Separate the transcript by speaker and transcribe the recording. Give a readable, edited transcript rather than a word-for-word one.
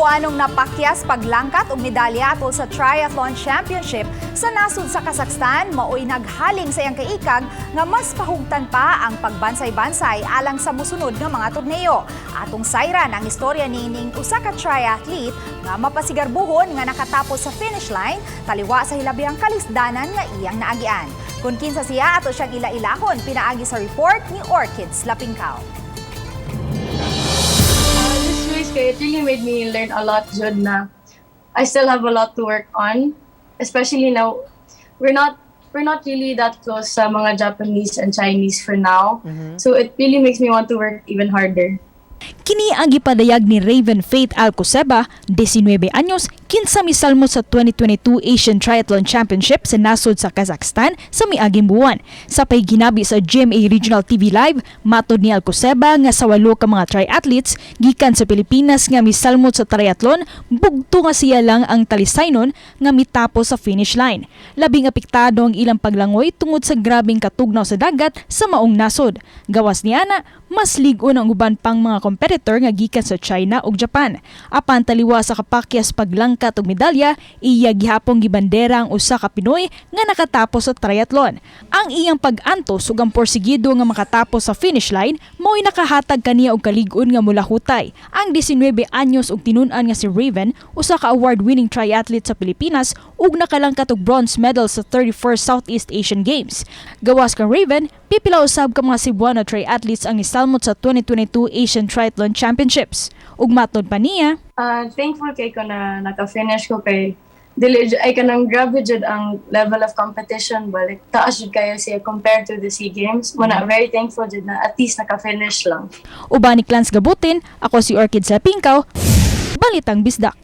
Speaker 1: Cebuanong napakyas paglangkat og medalya atol sa Triathlon Championship sa nasod sa Kazakhstan maoy naghaling sa iyang kaikag nga mas pahugtan pa ang pagbansay-bansay alang sa musunod nga mga torneo. Atong sayran ang istorya niining usa ka triathlete nga mapasigarbuhon nga nakatapos sa finish line taliwa sa hilabihang kalisdanan nga iyang naagian. Kung kinsa siya, ato siyang ila-ilahon pinaagi sa report ni Orchids Lapingkaw.
Speaker 2: This race kay it really made me learn a lot jud na I still have a lot to work on. Especially now, we're not really that close sa mga Japanese and Chinese for now. So it really makes me want to work even harder.
Speaker 3: Kini ang gipadayag ni Raven Faith Alcoseba, 19 anyos, kinsa misalmo sa 2022 Asian Triathlon Championship sa nasod sa Kazakhstan sa miaging buwan. Sa pahiginabi sa GMA Regional TV Live, matod ni Alcoseba nga sa walo ka mga triathletes gikan sa Pilipinas nga misalmot sa triathlon, bugto nga siya lang ang talisaynon nga mitapos sa finish line. Labing apektado ang ilang paglangoy tungod sa grabing katugnaw sa dagat sa maong nasod. Gawas niana, mas lig-on ang uban pang mga competitor nga gikan sa China ug Japan. Apan taliwa sa kapakyas paglangkat og medalya, iya gihapong gibandera ang usa ka Pinoy nga nakatapos sa triathlon. Ang iyang pag-antos ug ang porsigido nga makatapos sa finish line mao'y nakahatag kaniya og kalig-on nga mulahutay. Ang 19 anyos og tinun-an nga si Raven, usa ka award-winning triathlete sa Pilipinas ug nakalangkat og bronze medal sa 31st Southeast Asian Games. Gawas kang Raven, pipila usab ka mga Cebuano triathletes ang nisalmot sa 2022 Asian Triathlon Championships. Ug matod pa niya,
Speaker 2: Thankful kay ko na naka-finish ko kay dili ay kanang grabe jud ang level of competition ba, like taas jud kayo siya compared to the SEA Games. Mao na very thankful jud na at least naka-finish lang.
Speaker 3: Uban ni Clans Gabutin, ako si Orchid Sapingkaw, Balitang Bisdak.